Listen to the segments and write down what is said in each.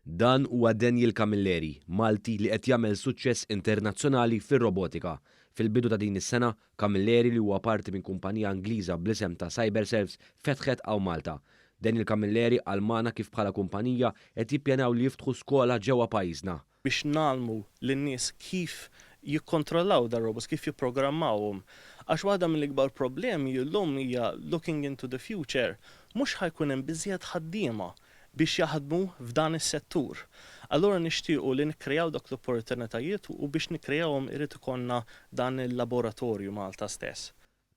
Dan huwa Daniel Camilleri, Malti li qed jagħmel suċċess internazzjonali fir-robotika. Fil-bidu ta' din is-sena, Camilleri li huwa parti minn kumpanija Ingliża bl-isem ta' Cyberserves fetħet hawn Malta. Daniel Camilleri qal magħna kif bħala kumpanija qed jippjanaw li jiftħu skola ġewwa pajjiżna. Biex ngħallmu lin-nies kif jikkontrollaw dar-robots, kif jipprogrammawhom. Għax waħda mill-ikbar problemi llum hija, looking into the future, mhux ħa jkun hemm biżżejjed ħaddiema biex jaħdmu f'dan is-settur. Allura nixtiequ li nikkreaw dak l-opportunitajiet u biex nikkreawhom irid ikollna dan il-laboratorju Malta stess.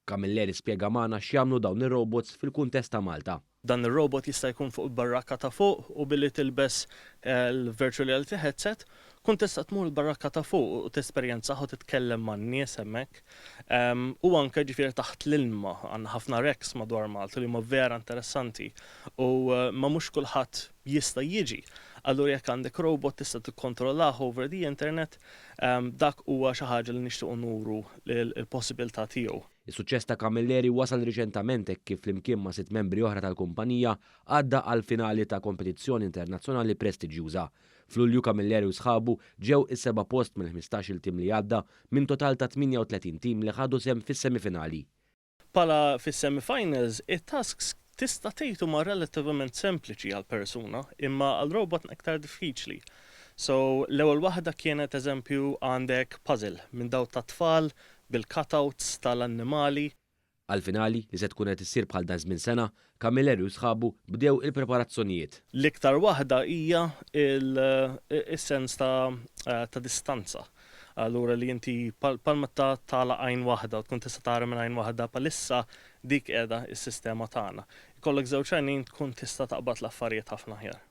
Camilleri spjega magħna x'jagħmlu dawn ir-robots fil-kuntest ta' Malta. Dan ir-robot jista' jkun fuq il-barrakka ta' fuq u billi tilbes l-virtual reality headset kun tista' tmur il-barrakka ta' fuq u tesperjenzah u titkellem man-nies hemmhekk. U anke ġifieri taħt l-ilma għandna ħafna wrecks madwar Malta li huma vera interessanti u ma mhux kulħadd jista' jiġi. Allura jekk għandek robot tista' tikkontrollah over the internet, dak huwa xi ħaġa li nixtiequ nuru l-possibilità tiegħu. Is-suċċess ta' Camilleri wasal riċentament hekk kif flimkien ma' sitt membri oħra tal-kumpanija għadda għal finali ta' kompetizzjoni internazzjonali prestiġjuża. F'Lulju Camilleri u sħabu ġew is-seba' post mill-15-il tim li għadda minn total ta' 38 tim li ħadu sehem fis-semifinali. Bħala fis-semifinals, it-tasks tista' tgħid huma relattivament sempliċi għal persuna, imma għal robot aktar diffiċli. So, l-ewwel waħda kienet, eżempju, għandek puzzle minn daw ta' tfal bil-cutouts tal-annimali. Għal-finali li se tkun qed issir bħal dan żmien sena, Camilleri u sħabu bdew il-preparazzjonijiet. L-iktar waħda hija il-sens ta' distanza. Allura li inti palma ta' tala għajn waħda u tkun tista' tara minn għajn waħda, bħalissa dik qiegħda is-sistema tagħna. Ikollok żewġ għajnejn, tkun tista' taqbad l-affarijiet ħafna aħjar.